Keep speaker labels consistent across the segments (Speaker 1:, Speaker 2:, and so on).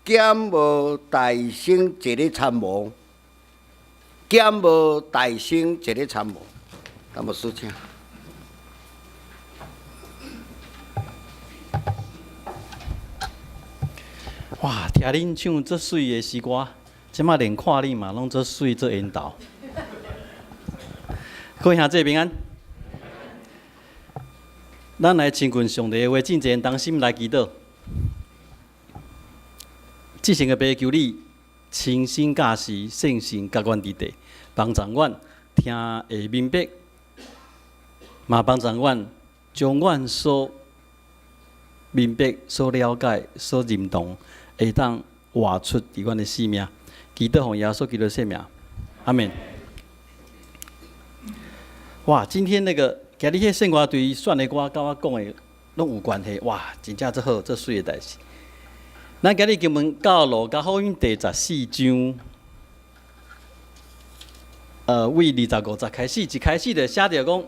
Speaker 1: 兼無代省一个參謀，兼無代省一个參謀。陳牧師請。
Speaker 2: 哇！聽恁唱這媠的詩歌，這馬連看你嘛攏做媠做緣投。各位兄弟平安，咱來親近上帝的話，進前同心來祈禱。至聖的父，求你親身教示聖神佮阮佇地，幫助阮聽會明白，嘛幫助阮將阮所明白、所了解、所認同，會當活出佇阮的生命。祈禱奉耶穌基督聖名，阿們。哇，今天那個今日彼聖歌隊選的歌，佮我講的攏有關係。哇，真正足好，足媠的代誌。咱今日經文到路加福音第14章，為25節開始，一開始就寫著講，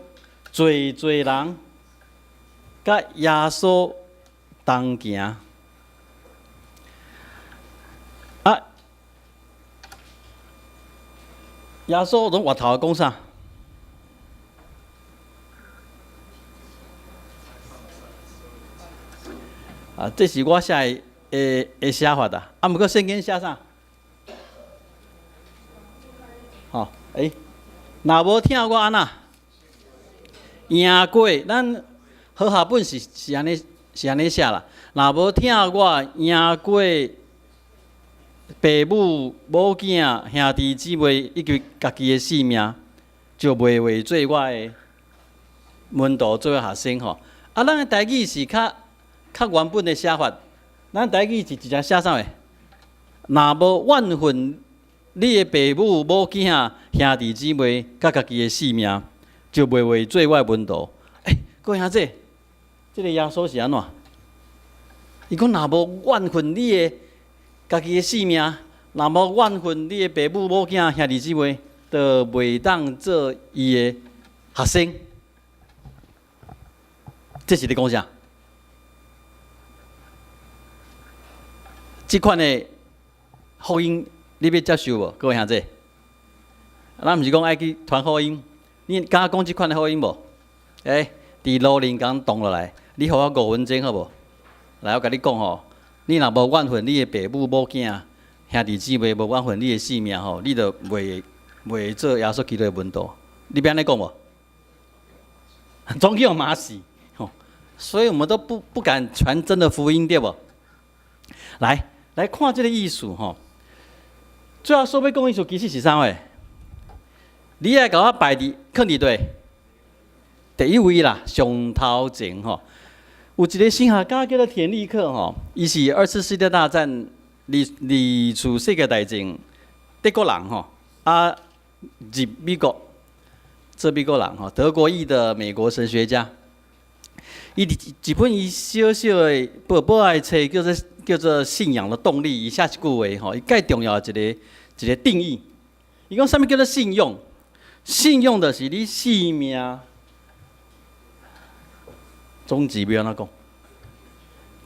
Speaker 2: 濟濟人佮耶穌同行。啊，耶穌攏回頭講啥？啊，這是我寫的。的的寫法啊，啊，毋過聖經寫啥？吼，欸，若無疼我按怎？贏過咱和合本是是按呢是按呢寫啦。若無疼我贏過爸母、某囝、兄弟姊妹以及家己的性命，就袂配做我的門徒，做我學生吼。啊，咱的台語是較較原本的寫法。咱台語是直接寫啥貨？若無怨恨你的爸母、某囝、兄弟姊妹，佮家己的性命，就袂配做我的門徒。欸，各位兄弟，這个耶穌是按怎？伊講若無怨恨你的家己的性命，若無怨恨你的爸母、某囝、兄弟姊妹，就袂當做伊的學生。這是咧講啥？這款的福音你欲接受無？各位兄弟，咱毋是講愛去傳福音，你敢講這款的福音無？欸，佇路林港擋落來，你予我5分鐘好無？來，我共你講吼，你若無怨恨你的爸母、某囝、兄弟姊妹，無怨恨你的性命吼，你就袂袂做耶穌基督的門徒。你欲按呢講無？總去予罵死吼，所以我們都不敢傳真的福音，對無？來。來看這个意思吼，最後所欲講意思其實是啥貨？你愛共我排佇囥佇佗？第一位啦，上頭前吼，有一个神學家叫做田立克吼，伊是二次世界大戰二二次世界大戰德國人吼，啊入美國做美國人吼，德國裔的美國神學家。伊佇一本伊小小的薄薄的冊叫做。叫做信仰的動力，伊寫一句話吼，伊蓋重要的一个一个定義。伊講啥物叫做信用？信用就是你生命總之欲按怎講？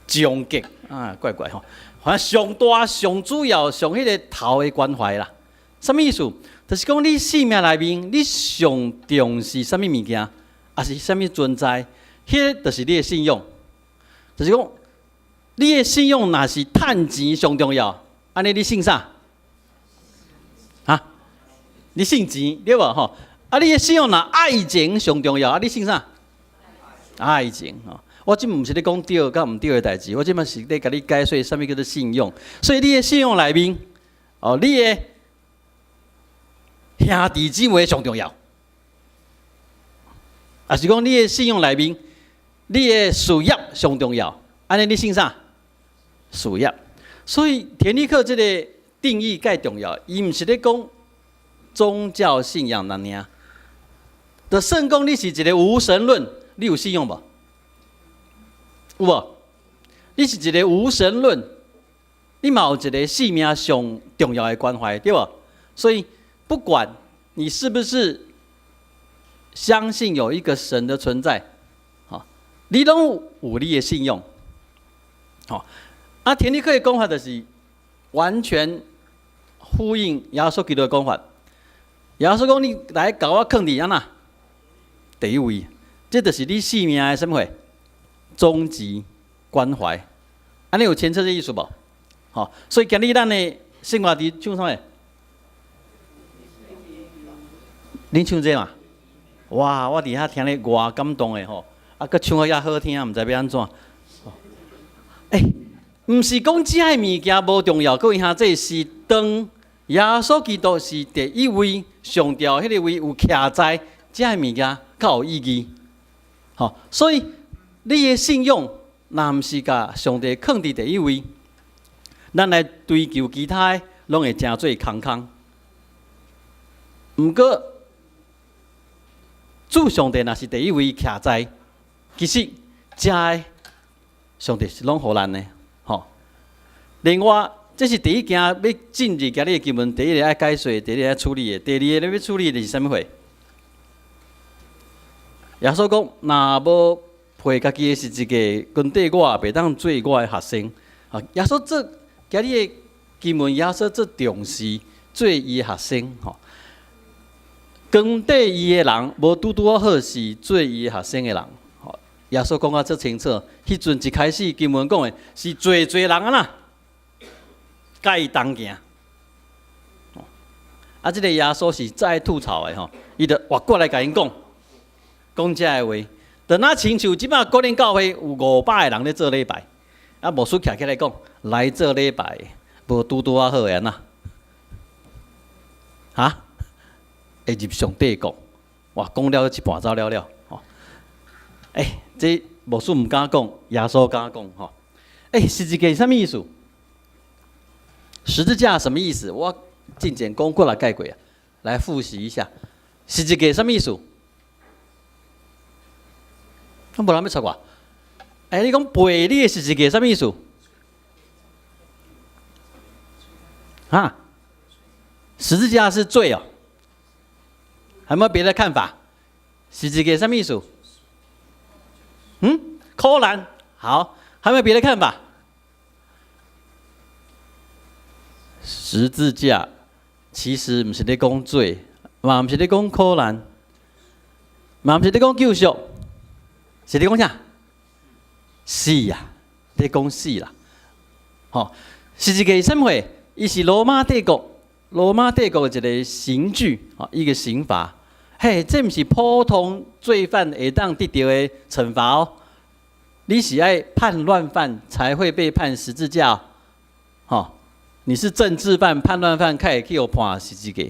Speaker 2: 終極啊，怪怪吼，反正上大、上主要、上彼个頭的關懷啦。啥物意思？就是講你生命內面，你上重視啥物物件，抑是啥物存在，彼个就是你的信用。就是講，你的信用若是趁錢上重要，按呢你信啥？哈？你信錢對無吼？啊，你的信用若愛情上重要，啊，你信啥？愛情吼。我這毋是咧講對佮毋對的代誌，我這馬是咧共你解說啥物叫做信用。所以你的信用內面，哦，你的兄弟姊妹上重要，抑是講你的信用內面，你的事業上重要，按呢你信啥？事業。所以田立克這个定義蓋重要，伊毋是咧講宗教信仰爾爾。就算講你是一个無神論，你有信用無？有無？你是一个無神論，你嘛有一个生命上重要的關懷，對無？所以不管你是不是相信有一個神的存在，吼，你攏有你的信用，吼。啊，田立克的講法就是，完全呼應耶穌基督的講法。耶穌講：你來共我囥佇按怎？第一位，這就是你生命的啥物貨？終極關懷。按呢有清楚這意思無？吼，所以今日咱的聖歌佇唱啥物？恁唱這嘛？哇！我佇遐聽咧偌感動的吼，啊，閣唱甲遐好聽，毋知欲按怎。欸，毋是講這个物件無重要，各位兄弟，是當耶穌基督是第一位上吊彼个位有徛在，這个物件較有意義。吼，所以你的信仰若毋是共上帝囥佇第一位，咱來追求其他的，攏會成做空空。毋過，主上帝若是第一位徛在，其實這个上帝是攏予咱的，吼。另外，這是第一件欲進入今日的經文，第一个愛解說，第二个愛處理的，第二个欲處理的是啥物貨？耶穌講：若無背家己的十字架，跟綴我，袂當做我的學生。啊，耶穌做今日的經文，耶穌足重視做伊的學生，吼。跟綴伊的人，無拄拄好是做伊的學生的人。吼，耶穌講甲足清楚，彼陣一開始經文講的是濟濟人啊啦，佮伊同行。啊，這个耶穌是足愛吐槽的吼，伊就活過來共𪜶講，講這个話，就若親像這擺果嶺教會有500個人咧做禮拜，啊，牧師徛起來講，來做禮拜，無拄拄仔好的按怎？哈？會入上帝國，哇！講了一半走了了，吼！欸，這牧師毋敢講，耶穌敢講，吼！欸，十字架是啥物意思？十字架什麼意思？我進前講過來解過啊，來複習一下。十字架啥物意思？攏無人欲插我。欸，你講背你的十字架啥物意思？哈？十字架是罪哦。還有沒有別的看法？十字架啥物意思？嗯，苦難。好，還有沒有別的看法？十字架其實毋是咧講罪，嘛毋是咧講苦難，嘛毋是咧講救贖，是咧講啥？死啊！咧講死啦！吼，十字架是啥物貨？伊是羅馬帝國，羅馬帝國的一個刑具，吼，一個刑罰。嘿，這毋是普通罪犯會當得著的懲罰哦。你是愛叛亂犯才會被判十字架，吼。你是政治犯、叛亂犯，較會去予判十字架。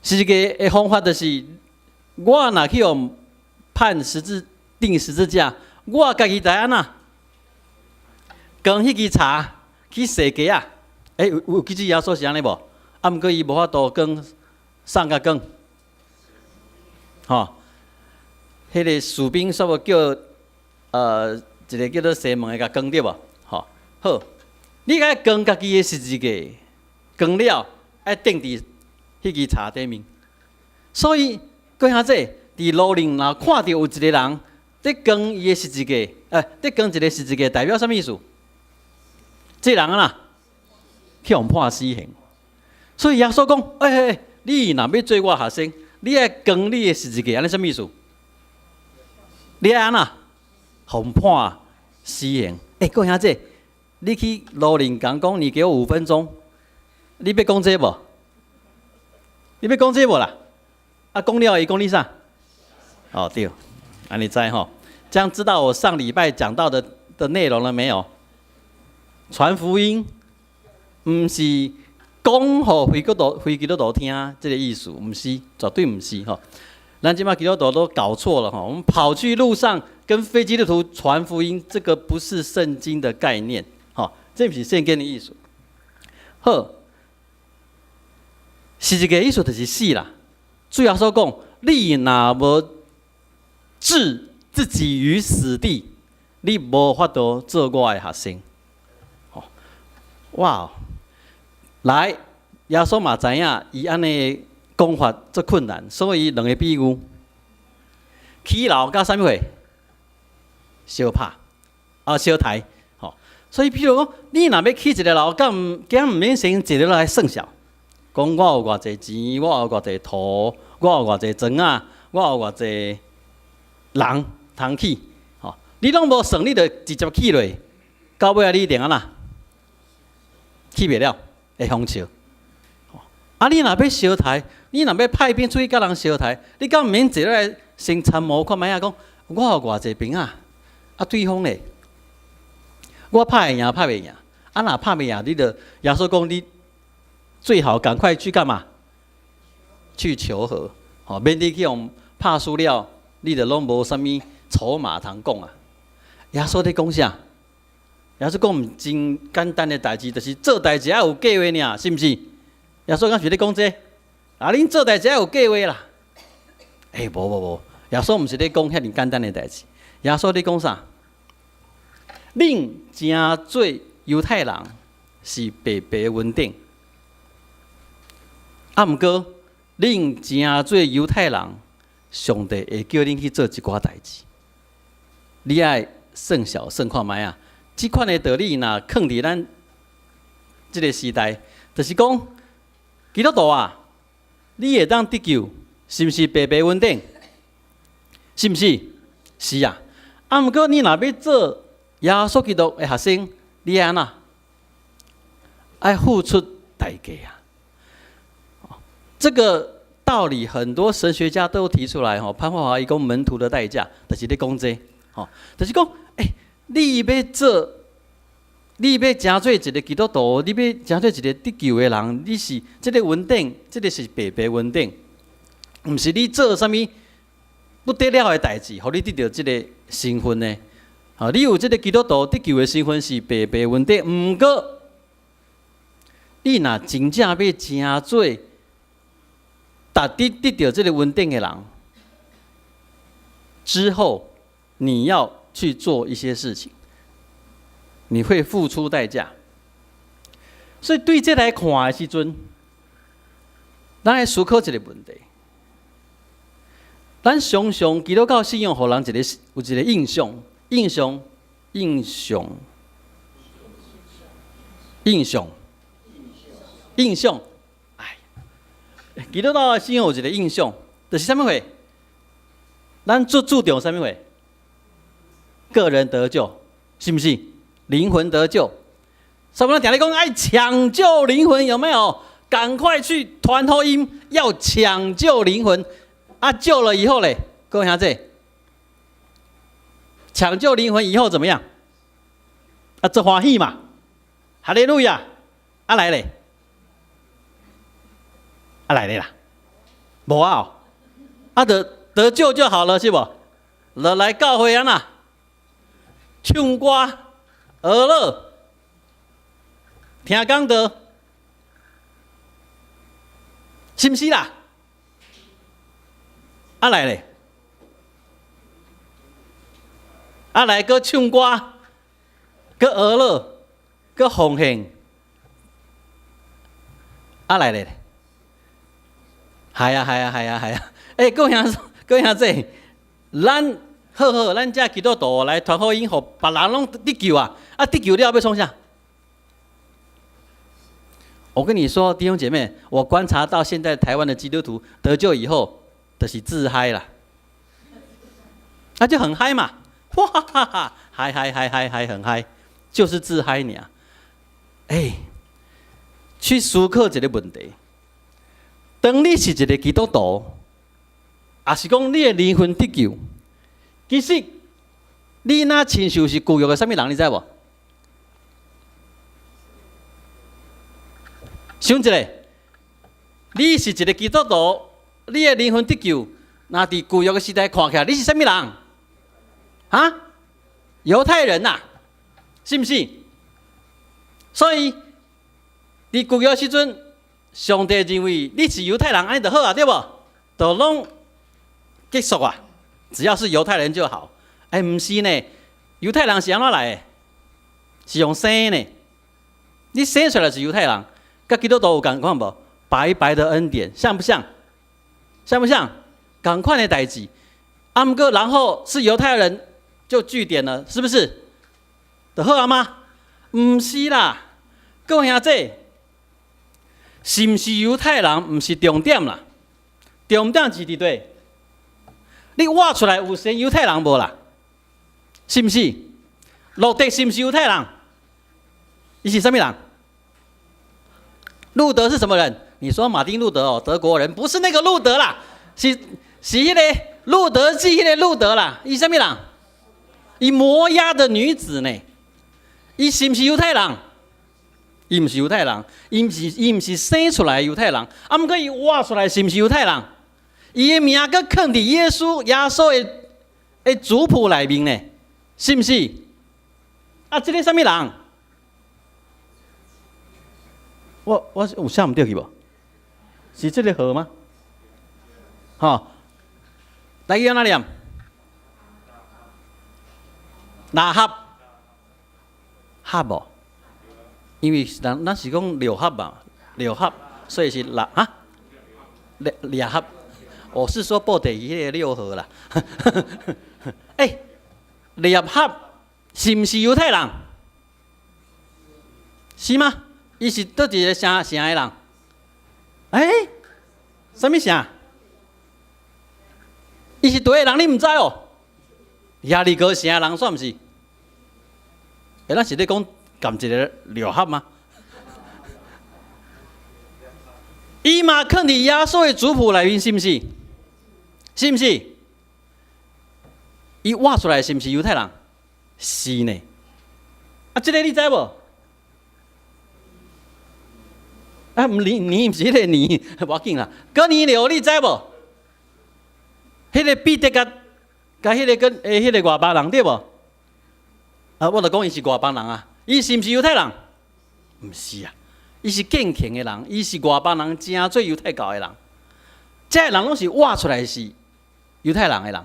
Speaker 2: 十字架的方法就是，我若去予判十字、釘十字架，我家己來按怎？扛彼支柴去踅街仔。欸，有幾句耶穌是按呢無？啊，毋過伊無法度扛，啥共扛？吼，彼个士兵煞無叫，一個叫做西門的共扛對無？吼，好。你愛扛家己的十字架，扛了愛釘佇彼支柴頂面。所以，各位兄弟，佇路頂若看著有一個人佇扛伊的十字架，佇扛一個十字架，代表啥物意思？這人啊，去予判死刑。所以耶穌講：欸欸欸，你若欲做我學生，你愛扛你的十字架，按呢啥物意思？你愛按怎？予判死刑。欸，各位兄弟，你去路人共講，你給我5分鐘，你欲講這無？你欲講這無啦？啊，講了伊講你啥？哦，對，按呢知吼，這樣知道我上禮拜講到的內容了沒有？傳福音，毋是講予非基督徒聽這個意思，毋是，絕對毋是吼。咱這擺基督徒都搞錯了吼，我們跑去路上跟非基督徒傳福音，這個不是聖經的概念。吼，這毋是聖經的意思。好，十字架意思就是死啦。主耶穌講，你若無置自己於死地，你無法度做我的學生。哇！來，耶穌嘛知影，伊按呢講法足困難，所以兩個比喻，起樓佮啥物貨？相拍啊，相刣。所以，譬如講，你若欲起一个樓，敢毋敢毋免先坐落來算數，講我有偌濟錢，我有偌濟土，我有偌濟磚仔，我有偌濟人通起，吼！你攏無算，你就直接起落，到尾仔你一定按怎？起袂了，會予笑。啊！你若欲相刣，你若欲派兵出去佮人相刣，你敢毋免坐落來先參謀看覓仔，講我有偌濟兵仔，啊對方咧？我拍會贏，拍袂贏？啊，若拍袂贏，你就耶穌講你最好趕快去幹嘛？去求和，吼，免你去予拍輸了，你就攏無啥物籌碼通講啊。耶穌咧講啥？耶穌講毋真簡單的代誌，就是做代誌愛有計劃爾，是毋是？耶穌敢是咧講這個？啊，恁做代誌愛有計劃啦。欸，無無無，耶穌毋是咧講遐爾簡單的代誌。耶穌咧講啥？恁成做猶太人是白白恩典，啊，毋過恁成做猶太人，上帝會叫恁去做一寡代誌。你愛算數算看覓仔？這款的道理若囥佇咱這个時代，就是講基督徒啊，你會當得救，是毋是白白恩典？是毋是？是啊。啊，毋過你若欲做耶穌基督的學生，你愛按怎？愛付出代價啊！這個道理很多神學家都提出來吼。潘霍華伊講門徒的代價，就是咧講這個，吼，就是講，欸，你欲做，你欲成做一个基督徒，你欲成做一个得救的人，你是這个恩典，這个是白白恩典，毋是你做啥物不得了的代誌，予你得著這个身份的。吼，你有這个基督徒得救的身份是白白恩典，毋過你若真正欲成做值得得著這个恩典的人，之後你要去做一些事情，你會付出代價。所以對這來看的時陣，咱愛思考一个問題：咱常常基督教信仰，予人一个有一个印象。印象，印象，印象，印象，哎，基督教信仰有一个印象，就是啥物貨？咱最注重啥物貨？個人得救，是毋是？靈魂得救。什麼？定咧講愛搶救靈魂，有沒有？趕快去傳福音，要搶救靈魂。啊，救了以後咧，各位兄弟，搶救靈魂以後怎麼樣？啊，足歡喜嘛，哈利路亞！啊來咧，啊來咧啦，無啊，啊得得救就好了，是無？來來教會按怎，唱歌、學樂、聽講道，是毋是啦？啊來咧，啊來閣唱歌，閣學樂，閣奉獻，啊來咧，係啊係啊係啊係啊！欸，各位兄各位兄弟，咱好好，咱這基督徒來傳福音，予別人攏得救啊！啊，得救了欲創啥？我跟你說，弟兄姐妹，我觀察到現在台灣的基督徒得救以後，就是自嗨啦，那就很嗨嘛，哇哈哈哈，嗨嗨嗨嗨嗨，很嗨，就是自嗨爾。欸，去思考一个問題：當你是一个基督徒，抑是講你的靈魂得救，其實你若親像是舊約的啥物人，你知無？想一下，你是一个基督徒，你的靈魂得救，若佇舊約的時代看起來，你是啥物人？啊？猶太人吶，是毋是？所以佇舊約時陣，上帝認為你是猶太人，按呢就好啊，對無？就攏結束啊！只要是猶太人就好。欸，毋是呢，猶太人是按怎來的？是用生的。你生出來是猶太人，佮基督徒有仝款無？白白的恩典，像不像？像不像？仝款的代誌。啊，毋過然後是猶太人就句點了，是不是？就好啊嗎？毋是啦，各位兄弟，是毋是猶太人？毋是重點啦，重點是佇佗？你活出來有像猶太人無啦？是毋是？路得是毋是猶太人？伊是啥物人？路德是什麼人？你說馬丁路德哦，德國人，不是那個路德啦，是彼個路德記彼個路德啦。伊啥物人？伊摩押的女子呢？伊是毋是猶太人？伊毋是猶太人，伊毋是生出來猶太人，啊，毋過伊活出來是毋是猶太人？伊的名閣囥佇耶穌的族譜內面呢？是毋是？啊，這个啥物人？我有寫毋對去無？是這个號嗎？吼，來去按怎念？喇合，合無？因為咱是講六合嘛，六合，所以是喇啊，掠掠合。我是說布袋彼個六合啦。欸，喇合是毋是猶太人？是嗎？伊是佗一个城的人？欸，啥物城？伊是佗的人，你毋知哦？耶利哥城的人算毋是？欸，咱是咧講仝一个六合嗎？伊嘛囥佇耶穌的族譜內面，是毋是？是毋是？伊活出來是毋是猶太人？是呢。啊，這个你知無？啊，毋你你毋是彼个尼，無要緊啦。哥尼流你知無？彼个彼得佮彼个跟欸彼个外邦人對無？啊，我就講伊是外邦人啊，伊是毋是猶太人？毋是啊，伊是敬虔的人，伊是外邦人，成做猶太教的人。這个人攏是活出來是猶太人的人。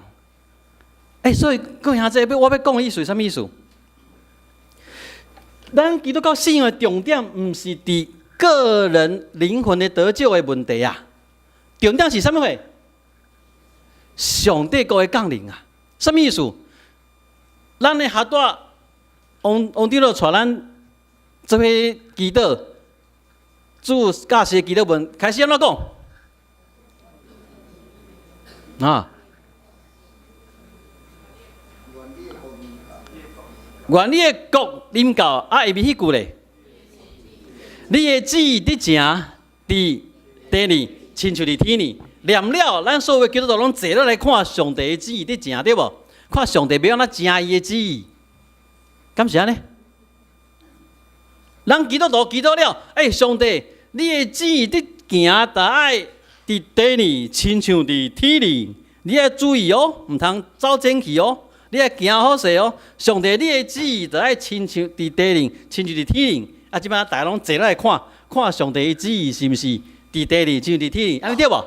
Speaker 2: 欸，所以各位兄弟，我欲講的意思是啥物意思？咱基督教信仰的重點毋是佇個人靈魂的得救的問題啊，重點是啥物貨？上帝國的降臨啊！啥物意思？咱的學大王王長老帶咱做伙祈禱，主教示的祈禱文開始按怎講？啊？願你的國臨到，啊，下面彼句咧？你的旨意得成佇地裡，親像佇天裡。念了，咱所有基督徒攏坐落來看上帝的旨意佇成，對無？看上帝欲按怎成伊的旨意，敢是按呢？咱基督徒祈禱了，欸，上帝，你的旨意得行，著愛佇地裡，親像佇天裡。你愛注意哦，毋通走前去哦。你愛行好勢哦。上帝，你的旨意著愛親像佇地裡，親像佇天裡。啊，這擺大家攏坐落來看，看上帝的旨意是毋是佇地裡，親像佇天裡，按呢對無？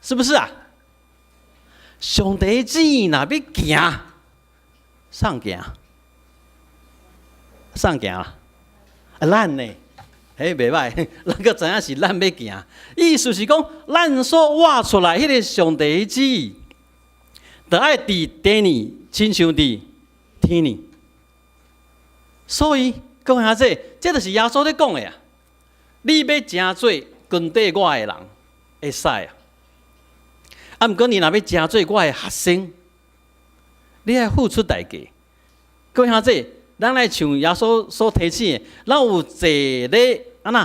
Speaker 2: 是不是啊？上帝的旨意若欲行，啥行？啥行啊？啊，咱呢？彼袂䆀，咱閣知影是咱欲行。意思是講，咱所活出來彼个上帝的旨意，著愛佇地裡，親像佇天裡。所以，各位兄弟，這就是耶穌咧講的啊！你欲成做跟綴我的人，會使啊。啊，毋過你若欲成做我的學生，你愛付出代價。各位兄弟，咱來像耶穌所提醒的，咱有坐咧按怎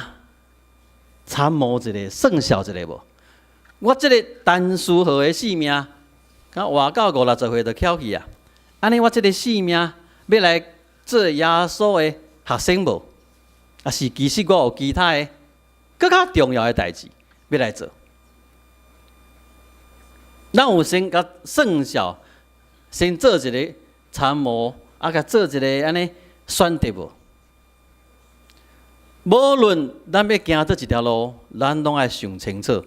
Speaker 2: 參謀一下、算數一下無？我這个陳書豪的性命，敢活到五六十歲就翹去啊！按呢，我這个性命欲來做耶穌的學生無？抑是其實我有其他的閣較重要的代誌欲來做？咱有先共算數，先做一个參謀，啊，共做一个按呢選擇無？無論咱欲行佗一條路，咱攏愛想清楚。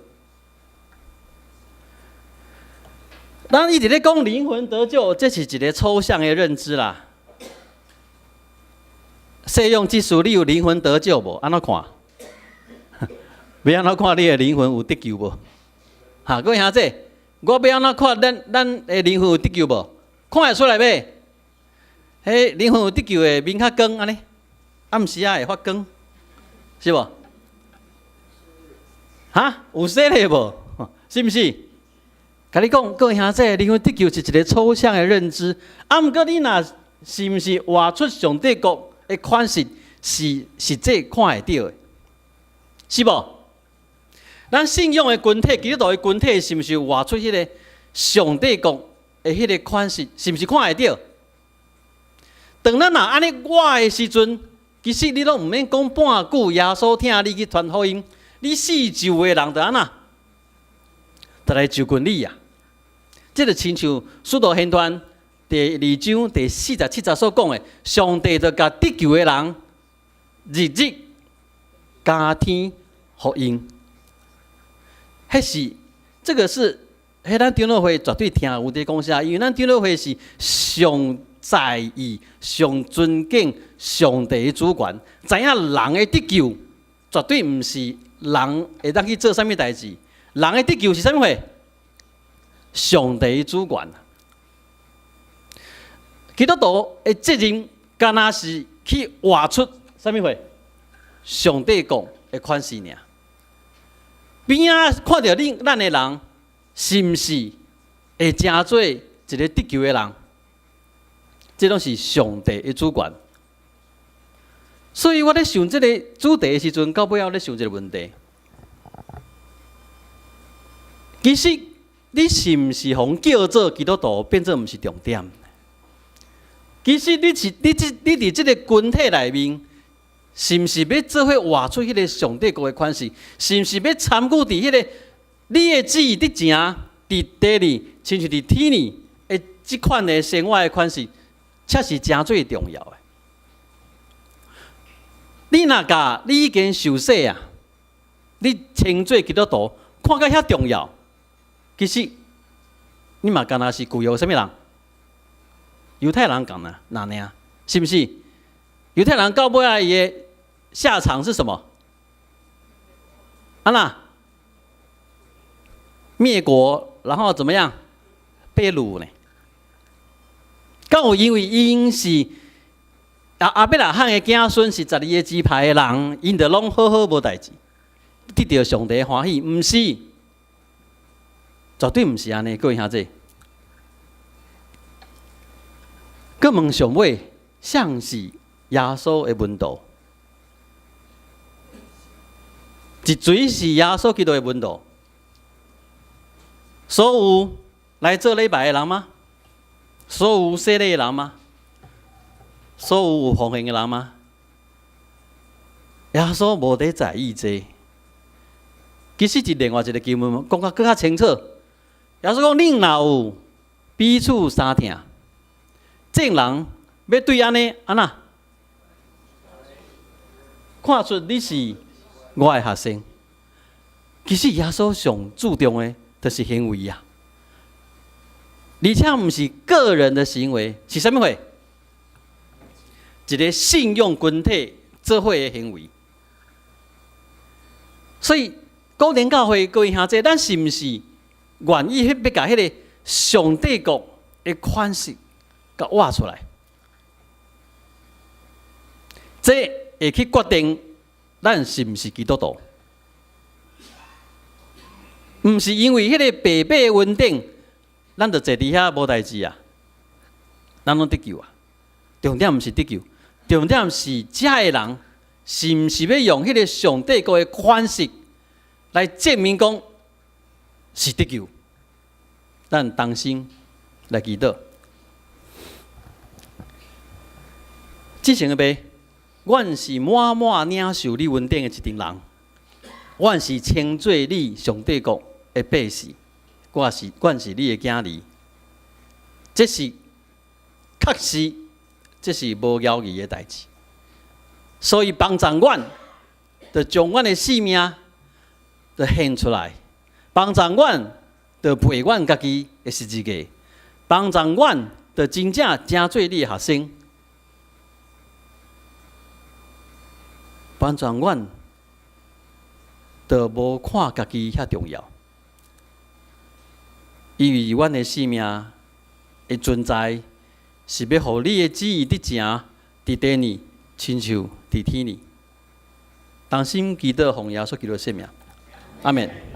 Speaker 2: 咱一直咧講靈魂得救，這是一个抽象的認知啦。世用這事，你有靈魂得救無？按怎看？欲按怎看你的靈魂有得救無？哈，各位兄弟，我欲按怎看咱的靈魂有得救無？看會出來欲？彼靈魂有得救的面較光按呢，暗時仔會發光，是無？哈，有洗禮無？是毋是？共你講，各位兄弟，靈魂得救是一个抽象的認知。啊，毋過你若是毋是活出上帝國的款式，是實際看會著的，是無？咱信仰的群體，基督徒的群體，是毋是活出彼个上帝國的彼个款式？是毋是看會著？當咱若按呢活的時陣，其實你攏毋免講半句，耶穌疼你去傳福音，你四周的人就按怎，就來就近你啊！這就親像《使徒行傳》第二章第四十七節所講的，上帝就共得救的人日日加添福音。彼是這个是，彼咱長老會絕對聽有佇講啥，因為咱長老會是上在意、上尊敬上帝的主權，知影人的得救絕對毋是人會當去做啥物代誌，人的得救是啥物貨？上帝的主權。基督徒的責任，敢若是去活出啥物貨？上帝國的款式爾。邊仔看著你咱的人，是毋是會成做一个得救的人？這攏是上帝的主權。所以我咧想這个主題的時陣，到尾仔我咧想一个問題。其實你是毋是予叫做基督徒，變做毋是重點。其實你是你這你佇這个群體內面，是毋是欲做伙活出彼个上帝國的款式？是毋是欲參與佇彼个你的旨意佇前、佇地裡，親像佇天裡的這款的生活的款式，才是誠最重要的。你若共你已經受洗啊，你稱做基督徒，看甲遐重要，其實你嘛敢若是舊約啥物人？猶太人仝啊，那爾，是毋是？猶太人到尾仔伊的下場是什麼？啊那滅國，然後怎麼樣？被擄呢？敢有因為𪜶是亞伯拉罕的子孫，是十二个支派的人，𪜶就攏好好無代誌，得著上帝歡喜？毋是，絕對毋是按呢，各位兄弟。閣問上尾，誰是耶穌的門徒？一錘是耶穌基督的門徒？所有來做禮拜的人嗎？所有洗禮的人嗎？所有有奉獻的人嗎？耶穌無佇在意這個。其實是另外一个經文，講甲閣較清楚。耶穌講：恁若有彼此相疼，眾人欲對按呢按怎看出你是我的學生。其實耶穌上注重的，就是行為啊，而且毋是個人的行為，是啥物貨？一个信仰群體做伙的行為。所以，古典教會各位兄弟，咱是毋是願意欲共彼个上帝國的款式共活出來？這會去決定咱是毋是基督徒。毋是因為彼个白白的恩典，咱就坐佇遐無代誌啊，咱攏得救啊。重點毋是得救，重點是遮的人是毋是欲用彼个上帝國的款式來證明講是得救。咱同心來祈禱。至聖的父，阮是滿滿領受你恩典的一群人，阮是稱做你上帝國的百姓，阮是你的囝兒，這是確實，這是無猶豫的代誌。所以幫助阮，就將阮的性命就獻出來，幫助阮，就背阮家己的十字架，幫助阮，就真正成做你的學生，幫助阮，就無看家己遐重要，因為阮的性命的存在，是欲予你的旨意佇前，佇地裡，親像佇天裡。同心祈禱，奉耶穌基督聖名，阿們。